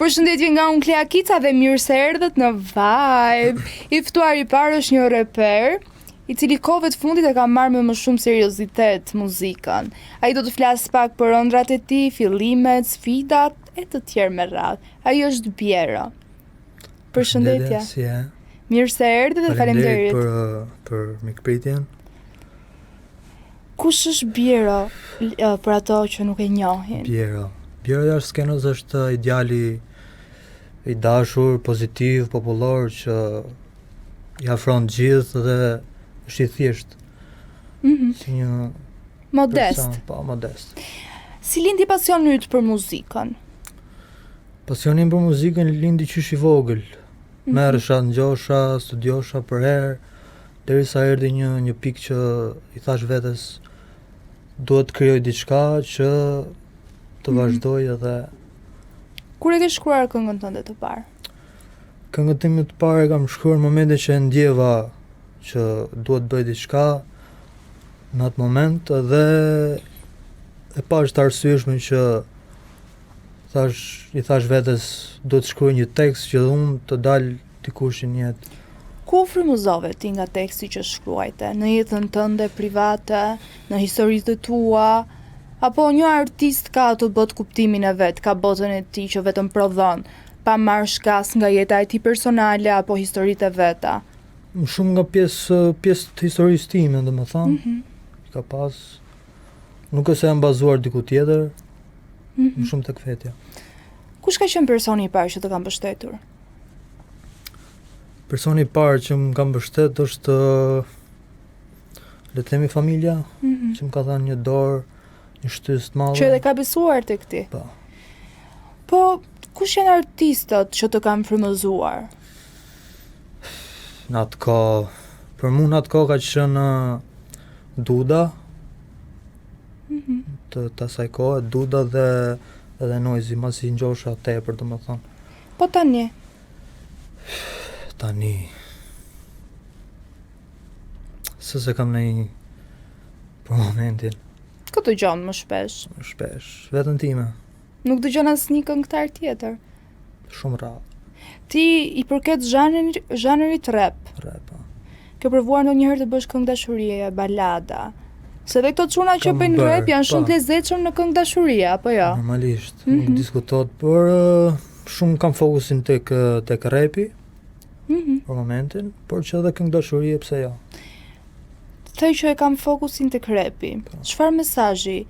Përshëndetje nga unë Klea Kica dhe mirë se erdhët në Vibe. I ftuari i parë është një reper, i cili kohëve të fundit e ka marrë me më shumë seriozitet muzikën. Ai do të flasë pak për ëndrrat e tij, fillimet, sfidat e të tjerë me radhë. Ai është Bjero. Përshëndetje. Si je? Mirë se erdhe dhe faleminderit për për mikpritjen. Kush është Bjero për ato që nuk e njohin? Bjero. Bjero jashtë skenës është i djali i dashur, pozitiv, popullor që i afron të gjithë dhe është i thjeshtë. Mm -hmm. Si një modest. Person, po, modest. Si lindi pasioni yt për muzikën? Pasioni im për muzikën lindi qysh i vogël. Mm -hmm. Merresha, ngjosha, studiosha përherë, derisa erdhi një një pikë që i thashë vetes duhet të krijoj diçka që të mm -hmm. vazhdoj edhe Kur e ke shkruar këngën tënde të parë? Këngën time të parë e kam shkruar në momentin që e ndjeva që duhet të bëj diçka në atë moment dhe e pashë të arsyeshme që Thashë, i thashë vetes, duhet të shkruaj një tekst që dhe unë të dal dikush në jetë. Ku u frymëzove ti nga teksti që shkruajte? Në jetën tënde private, në historitë e tua, apo një artist ka atë botëkuptimin e vet, ka botën e tij që vetëm prodhon, pa marrë shkas nga jeta e tij personale apo historitë e veta? Më shumë nga pjesë pjesë të historisë time, domethënë. Mm -hmm. Ka pas nuk është se jam bazuar diku tjetër, Mm -hmm. Më shumë tek vetja. Kush ka qenë personi i parë që të ka mbështetur? Personi i parë që më ka mbështetur është le të themi familja, mm -hmm. që më ka dhënë një dorë, një shtysë të madhe. Që edhe ka besuar tek ti. Po. Po, kush janë artistët që të kanë frymëzuar? Në atë kohë, për mua në atë kohë ka qenë Duda, mm -hmm. të, të asaj kohe, Duda dhe edhe Noizy, masi ngjosha tepër, domethënë. Po tani? Tani... Se s'e kam ndonjë për momentin. Kë dëgjon më shpesh? Më shpesh, veten time. Nuk dëgjon asnjë këngëtar tjetër? Shumë rrallë. Ti i përket zhanrit, zhanrit rap. Rap, po. Ke provuar ndonjëherë të bësh këngë dashurie, balada? Se dhe këto çuna që bëjnë rap janë shumë po. të lezetshëm në këngë dashurie, apo jo? Normalisht, mm -hmm. nuk mhm. diskutohet, por shumë kam fokusin tek tek rapi. Mm -hmm. Për momentin, por që edhe këngë dashurie pse jo. The që e kam fokusin tek rapi. Po. Çfarë mesazhi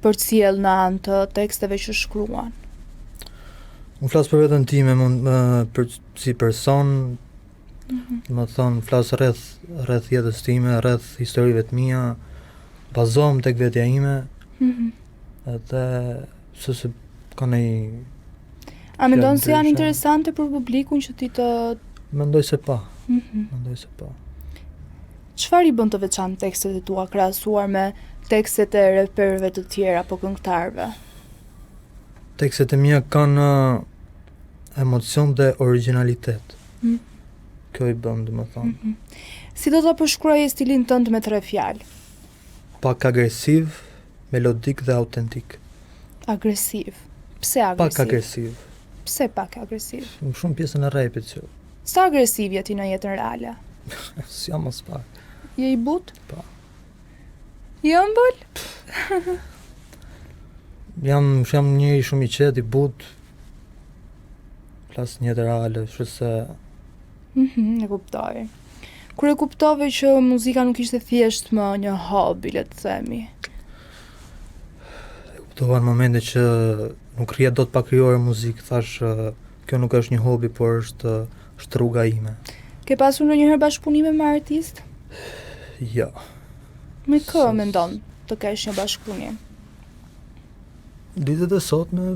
përcjell në anë të teksteve që shkruan? Unë flas për veten time, mund më për si person, mm -hmm. domethënë flas rreth rreth jetës time, rreth historive të mia, bazohem tek vetja ime. Mm -hmm. Edhe se se ka ndonjë A mendon se janë interesante për publikun që ti të Mendoj se po. Mm -hmm. Mendoj se po. Çfarë i bën të veçantë tekstet e tua krahasuar me tekstet e reperëve të tjerë apo këngëtarëve? Tekstet e mia kanë uh, emocion dhe origjinalitet. Mm. Kjo i bën, domethënë. Mm -hmm. Si do ta përshkruaje stilin tënd me tre fjalë? Pak agresiv, melodik dhe autentik. Agresiv. Pse agresiv? Pak agresiv. Pse pak agresiv? Më shumë pjesën e rapit që Sa agresiv je ti në jetën reale? S'jam aspak. Je i butë? Po. I ëmbël? Jam jam njeri shumë i qetë, i butë. Flas në jetë reale, kështu se Mhm, e kuptoj. Kur e kuptove që muzika nuk ishte thjesht më një hobi, le të themi? E kuptova në momentin që nuk rrija dot pa krijuar muzikë, thashë Kjo nuk është një hobi, por është është rruga ime. Ke pasur ndonjëherë bashkëpunime me artistë? Jo. Me kë mendon të kesh një bashkëpunim? Ditët e sotme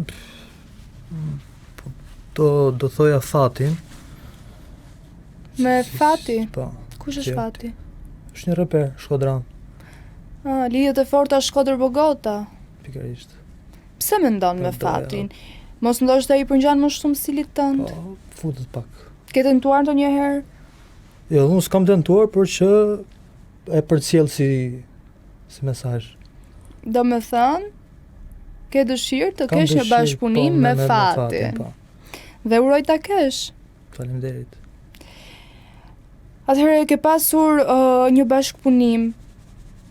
po, do do thoja Fatin. Me Fati? Po. Kush është Fati? Është një reper shkodran. Ah, lidhjet e forta Shkodër Bogota. Pikërisht. Pse mendon me Fatin? Mos ndoshta i përngjan më shumë stilit tënd? Po, futet pak. Ke tentuar ndonjëherë? Jo, unë s'kam tentuar, por që e përcjell si si mesazh. Domethënë, ke dëshirë të kesh një bashkëpunim po, me, me, me Fatin. Po. Dhe uroj ta kesh. Faleminderit. Atëherë ke pasur uh, një bashkëpunim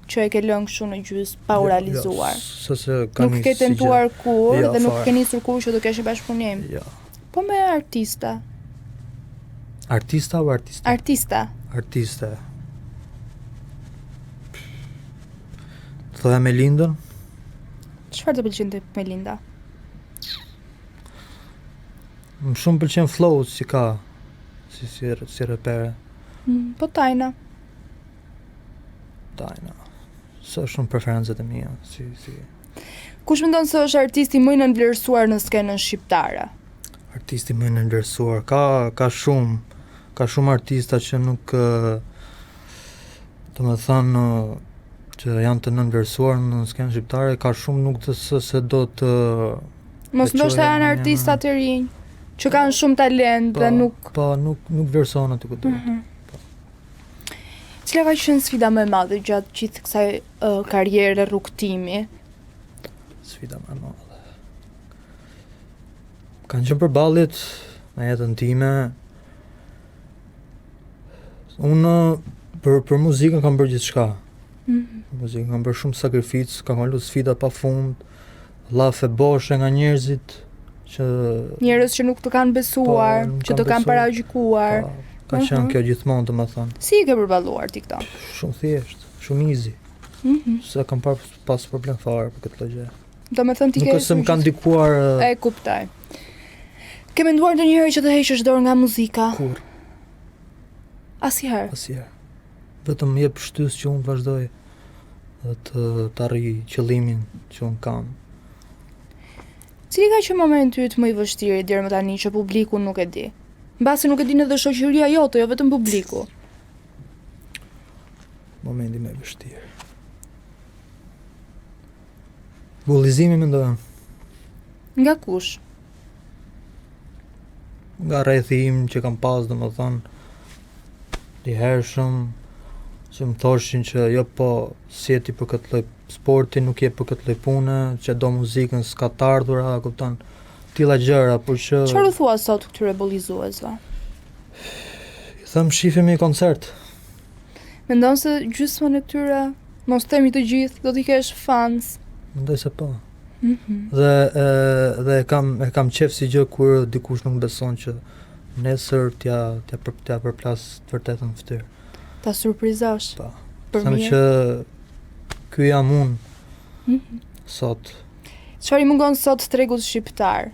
që e ke lënë kështu në gjysmë pa u jo, jo realizuar. Jo, se ka nuk ke tentuar kurrë jo, dhe nuk ke nisur kurrë që të kesh një bashkëpunim. Jo. Po me artista. Artista apo artiste? Artista. Artiste. Thoja Melindën? Çfarë të pëlqen te Melinda? Më shumë pëlqen flow si ka, si si si repere. Mm, po Tajna. Tajna. S'është shumë preferencat e mia, si si. Kush mendon se është artisti më i nënvlerësuar në skenën shqiptare? Artisti më i nënvlerësuar, ka ka shumë, ka shumë artista që nuk domethënë që janë të nënvlerësuar në skenën shqiptare, ka shumë nuk të se, se do të Mos ndoshta janë artista të rinj që kanë shumë talent po, dhe nuk po nuk nuk vlerësohen aty ku duhet. Mm -hmm. po. Cila ka qenë sfida më e madhe gjatë gjithë kësaj uh, karriere rrugëtimi? Sfida më e madhe. Kanë qenë përballjet në jetën time. Unë për për muzikën kam bërë gjithçka. Mm -hmm. Për muzikën kam bërë shumë sakrificë, kam kalu sfida pa fund, llafe boshe nga njerëzit që njerëz që nuk të kanë besuar, po, që të kanë paragjykuar. Po, ka qenë uh mhm. -huh. kjo gjithmonë, domethënë. Si i ke përballuar ti këto? Shumë thjesht, shumë easy. Mm -hmm. S'e kam par pas problem fare për këtë lloj gjëje. Domethënë ti ke Nuk është se më kanë ndikuar E kuptoj. Ke menduar ndonjëherë që të heqësh dorë nga muzika? Kurrë. Asnjëherë. Asnjëherë. Vetëm më jep shtysë që unë të vazhdoj dhe të, të arrij qëllimin që unë kam. Cili ka qenë momenti yt më i vështirë deri më tani që publiku nuk e di? Mbase nuk e din edhe shoqëria jote, jo vetëm publiku. Momenti më i vështirë. Bullizimi mendoj. Nga kush? Nga rrethi im që kam pas, domethënë, i hershëm, që më thoshin që jo po s'je ti për këtë lloj sporti, nuk je për këtë lloj pune, që do muzikën s'ka të ardhura, kupton, tilla gjëra, por që Çfarë u thua sot këtyre bullizuesve? I them shifemi në koncert. Mendon se gjysmën e tyre, mos themi të gjithë, do t'i kesh fans? Mendoj se po. Mm -hmm. Dhe e, dhe e kam e kam qejf si gjë kur dikush nuk beson që nesër t'ja t'ja për, t'ja përplas të vërtetën në fytyrë. Ta surprizosh. Po. Për Them që ky jam unë. Mm -hmm. Sot. Çfarë i mungon sot tregut shqiptar?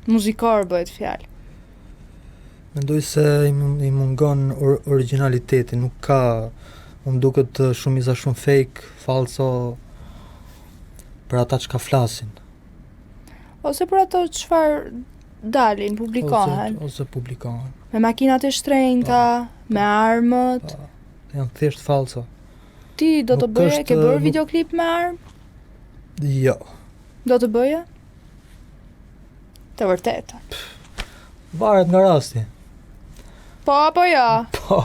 Muzikor bëhet fjalë. Mendoj se i, i mungon or, originaliteti, nuk ka, më duket shumica shumë fake, falso, për ata çka flasin. Ose për ato çfarë dalin, publikohen. Ose, ose publikohen. Me makinat e shtrenjta, po, me armët. Po, janë thjesht falso. Ti do të bëje, ke bërë videoklip me armë? Jo. Do të bëje? Të vërtetë. Varet nga rasti. Po apo jo? Po.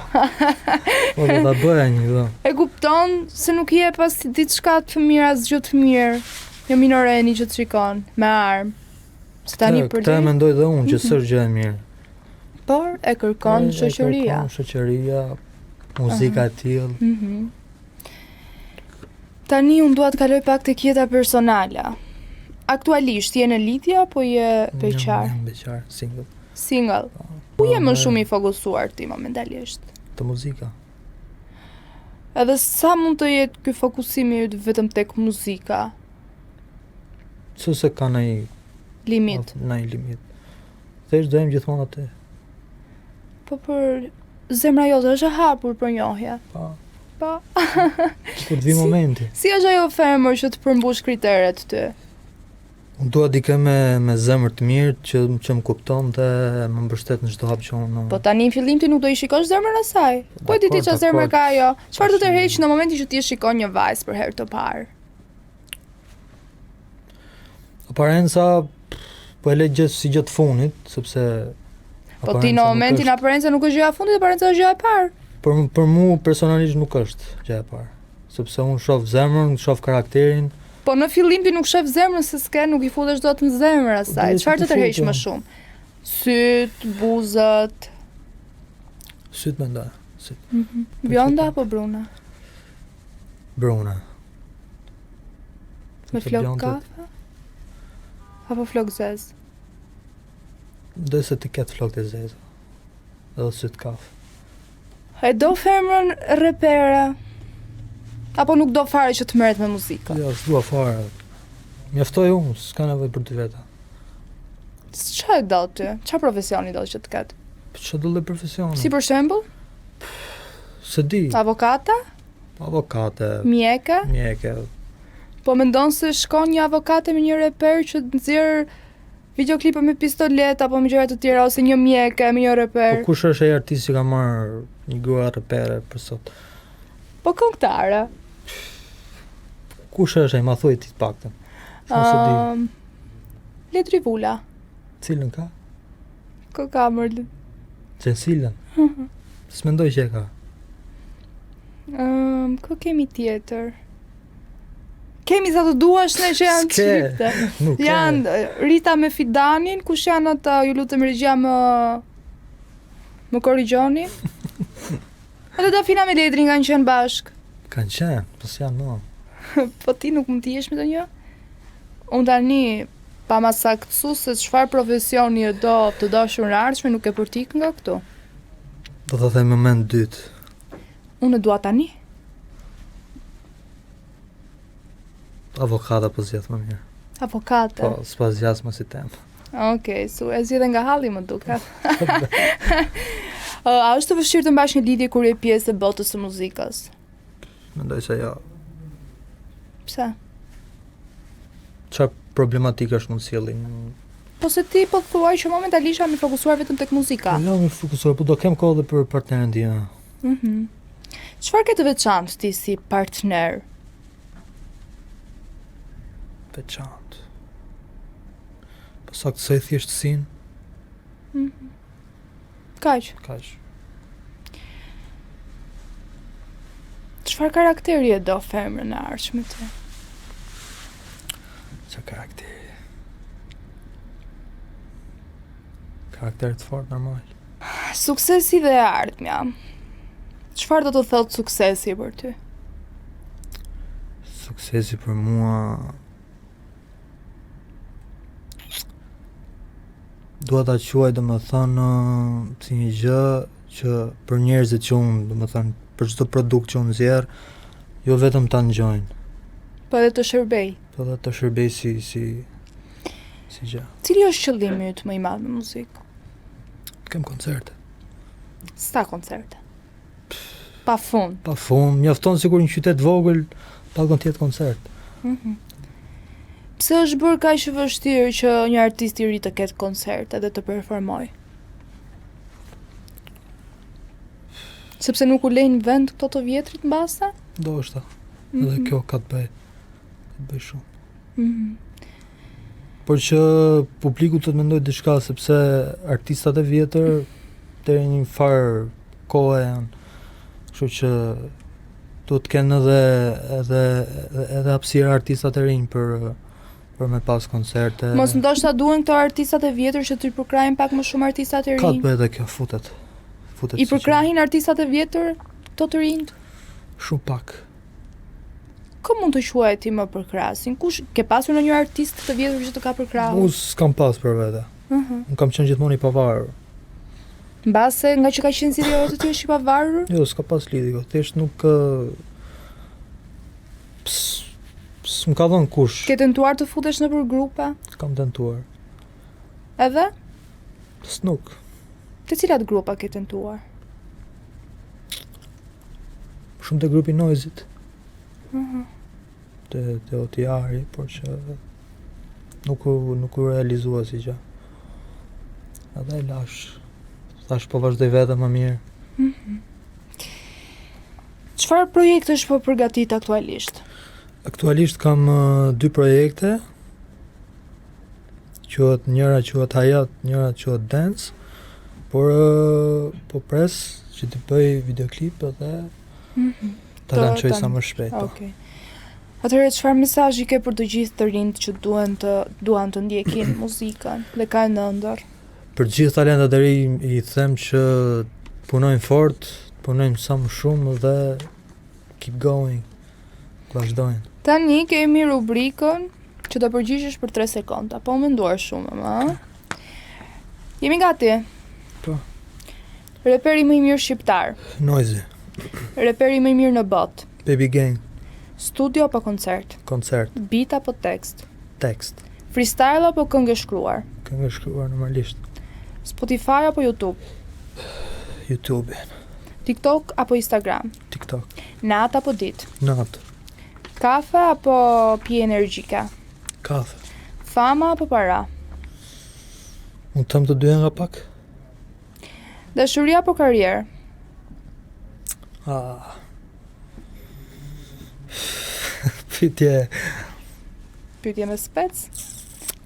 Po do ta bëja një do. E kupton se nuk jep as diçka të mirë, asgjë të mirë. Një minoreni që të shikon me armë. Se tani për këtë mendoj dhe unë që mhm. s'është gjë e mirë. Por e kërkon shoqëria. E kërkon shoqëria, muzika e tillë. Mhm. Tani unë dua të kaloj pak tek jeta personale. Aktualisht je në lidhje apo je beqar? Jam beqar, single. Single. Po. Ku je më shumë i fokusuar ti momentalisht? Te muzika. Edhe sa mund të jetë ky fokusimi yt vetëm tek muzika? S'është se ka ndonjë limit. Ndonjë limit. Thjesht do jem gjithmonë aty. Po për zemra jote është e hapur për njohje. Po. Po. Kur të vi momenti. Si është ajo femër që të përmbush kriteret ty? Unë dua dikë me me zemër të mirë që që më kupton dhe më mbështet në çdo hap që unë. Po tani në fillim ti nuk do i shikosh zemrën e saj. Ku e di ti çfarë zemër ka ajo? Çfarë të tërheq në momentin që ti e shikon një vajzë për herë të parë? Aparenca po e lë gjë si gjë të fundit, sepse Po ti në momentin aparenca nuk është gjëja e fundit, aparenca është gjëja e parë. Për për mua personalisht nuk është gjëja e parë, sepse unë shoh zemrën, shoh karakterin. Po në fillim ti nuk shef zemrën se s'ke, nuk i futesh dot në zemër asaj. Po, Çfarë të tërheq më shumë? Sytë, buzët. Sytë mendoj, sytë. Mm -hmm. Bjonda apo bruna? Bruna. Me flokë kafe? Apo flokë zezë? Do se të ketë flokë të zeza. Dhe sytë kafe. E do femrën repere? Apo nuk do fare që të merret me muzikën? Jo, s'dua fare. Mjaftoj unë, s'ka nevojë për dy veta. Ça e do ti? Ça profesioni do që të ketë? Po çdo lloj profesioni. Si për shembull? S'e di. Avokate? Avokate. Mjeke? Mjeke. Po mendon se shkon një avokate me një reper që nxjerr videoklipe me pistolet apo me gjëra të tjera ose një mjeke me një reper. Po kush është ai artist që ka marrë një grua repere për sot? Po këngëtare. Kush është ai, ma thuaj ti të paktën. S'e di. Um, Ledri Vula. Cilën ka? Kë ka mërë? Xhensilën? S'mendoj që e ka. Um, kë kemi tjetër? Kemi sa të duash ne që janë çifte. Nuk janë Rita me Fidanin, kush janë ata? Ju lutem regjia më më korrigjoni. Edhe Dafina me Ledrin kanë qenë bashkë. Kanë qenë, po s'janë më. po ti nuk mund të jesh me ndonjë? Unë tani pa ma saktësu se çfarë profesioni e do të dashurën e ardhshme nuk e përtik nga këtu. Do ta them moment dytë. Unë e dua tani. Avokate po zgjedh më mirë. Avokate. Po, s'po zgjas më si temë. Okej, okay, su e zgjidhe nga halli më duket. A është e vështirë të mbash një lidhje kur je pjesë e botës së muzikës? Mendoj se jo. Pse? Çfarë problematikash mund sjellin? Po se ti po thua që momentalisht jam i fokusuar vetëm tek muzika. Jo, jam i fokusuar, po do kem kohë edhe për partnerin tim. Mhm. Mm Çfarë ke të veçantë ti si partner? Veçantë. Po saktësoj thjeshtësinë. Mm -hmm. Kaq. Kaq. Çfarë karakteri e do femrën e ardhshme ti? Çfarë karakteri? Karakter të fortë normal. Suksesi dhe e ardhmja. Çfarë do të thotë suksesi për ty? Suksesi për mua dua ta quaj domethënë si një gjë që për njerëzit që unë, domethënë për çdo produkt që unë nxjerr, jo vetëm ta ngjojnë. Po edhe të shërbej. Po edhe të shërbej si si si gjë. Cili është qëllimi yt më i madh në muzikë? Të kem koncerte. Sa koncerte? Pa fund. Pa fund, mjafton sikur një qytet vogël, paktën të jetë koncert. Mm -hmm. Pse është bërë kaq e vështirë që një artist i ri të ketë koncerte dhe të performojë? Sepse nuk u lejnë vend këto të vjetrit mbase? Ndoshta. Mm -hmm. Edhe mhm. kjo ka të bëjë. Ka të bëjë shumë. Mm -hmm. Por që publiku të mendojë diçka sepse artistat e vjetër deri një farë kohe janë. Kështu që duhet të kenë edhe edhe edhe hapësirë artistat e rinj për për me pas koncerte. Mos ndoshta duhen këto artistat e vjetër që t'i përkrahin pak më shumë artistat e rinj. Ka të bëjë edhe kjo futet. Futet. I përkrahin artistat e vjetër këto të rinjtë? Shumë pak. Kë mund të quaje ti më përkrahësin? Kush ke pasur ndonjë artist të vjetër që të ka përkrahur? Unë s'kam pas për vete. Uh mhm. -huh. Unë kam qenë gjithmonë i pavarur. Mbase nga që ka qenë zgjedhja jote të jesh i pavarur? Jo, s'ka pas lidhje, jo. thjesht nuk s'më ka dhënë kush. Ke tentuar të futesh nëpër grupe? Kam tentuar. Edhe? S'nuk. Te cilat grupa ke tentuar? Shumë te grupi Noizit. Mm -hmm. Te, te OTR-i, por që nuk u, nuk u realizua si gjë. Edhe e lash. Thash po vazhdoj vetëm më mirë. Mm -hmm. Çfarë projektesh po përgatit aktualisht? Aktualisht kam uh, dy projekte. Quhet njëra quhet Hayat, njëra quhet Dance. Por uh, po pres që të bëj videoklip edhe mm -hmm. ta lançoj sa më shpejt. Po. Okej. Okay. Atëherë çfarë mesazhi ke për të gjithë të rinjtë që duan të duan të ndjekin muzikën dhe kanë ëndërr? Për gjithë talentat e rinj i them që punojnë fort, punojnë sa më shumë dhe keep going. Vazhdojnë. Tani kemi rubrikën që do përgjigjesh për 3 sekonda, po u menduar shumë, ama. ë? Jemi gati? Po. Reperi më i mirë shqiptar, Noizy, reperi më i mirë në botë, Baby Gang, studio apo koncert, koncert, beat apo tekst, tekst, freestyle apo këngë e shkruar, këngë e shkruar normalisht, Spotify apo YouTube, YouTube, TikTok apo Instagram, TikTok, natë apo ditë, natë, kafe apo pije energjike, kafe. fama apo para, Mund të them të dyja nga pak? dashuri apo karrierë, Ah. Pyetje. pyetje me spec.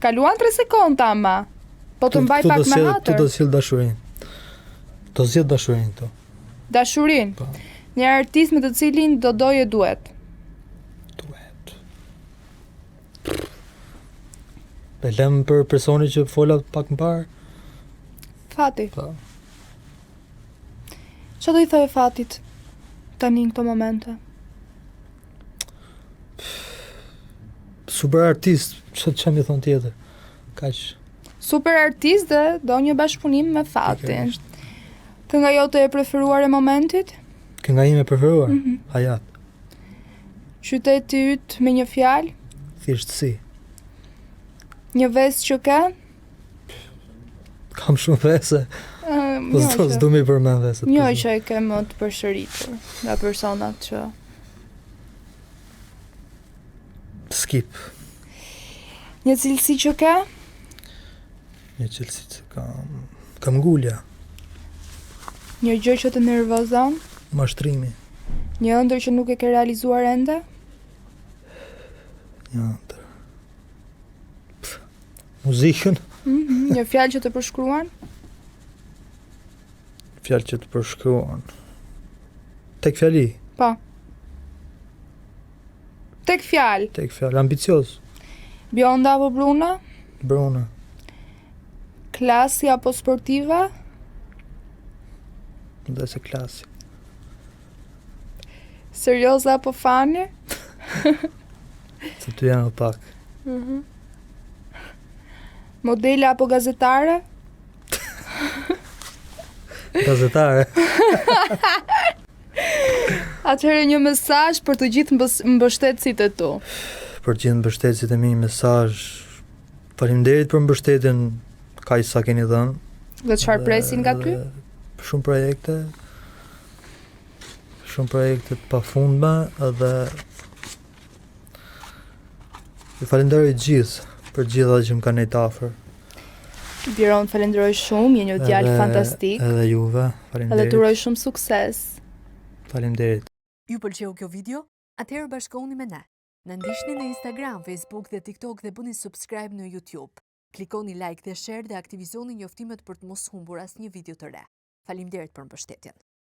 Kaluan 3 sekonda ama. Po të mbaj Këtu pak do me sjell- Këtu hatër. do sjell dashurinë. Do zgjedh dashurinë këtu. Dashurin. Po. Një artist me të cilin do doje duet. Duet. E lëm për personin që fola pak më parë. Fati. Po. Çfarë do i thoje Fatit tani në këto momente? Super artist, ç'të ç'më i thon tjetër. Kaq. Super artist dhe do një bashkëpunim me Fatin. Pikërisht. Kënga jote e preferuar e momentit? Kënga ime e preferuar, Mhm. Hayat, Qyteti yt me një fjalë? thjeshtësi. Një ves që ke? Kam shumë vese, Ë, po një s'do që- s'du mi përmend veset. Një po që e ke më të përsëritur nga personat që Skip. Një cilësi që ke? Një cilësi që kam kam ngulja, Një gjë që të nervozon? mashtrimi, Një ëndër që nuk e ke realizuar ende? një ëndër. Pff, Muzikën, Mhm, Një fjalë që të përshkruan? fjalë që të përshkruan. Tek fjali, Po. Tek fjalë. tek fjalë, ambicioz, Bjonda apo bruna? bruna, Klasi apo sportive? ndaj se klasi. Serioze apo fani? Se ty janë pak. Mhm. Modele apo gazetare? Gazetare. Atëherë një mesazh për të gjithë mbës- mbështetësit e tu. Për të gjithë mbështetësit e mi një mesazh. Faleminderit për mbështetjen kaq sa keni dhënë. Dhe çfarë Dhe- presin nga ty? dhe Shumë projekte. Shumë projekte të pafundme dhe ju falenderoj të gjithë për gjithë atë që më kanë nejtë afër. Biron, falenderoj shumë, je një djalë Edhe- fantastik. Edhe juve, Edhe faleminderit. të uroj shumë sukses. Faleminderit. Ju pëlqeu kjo video? Atëherë bashkohuni me ne. Na ndiqni në Instagram, Facebook dhe TikTok dhe bëni subscribe në YouTube. Klikoni like dhe share dhe aktivizoni njoftimet për të mos humbur asnjë video të re. Faleminderit për mbështetjen.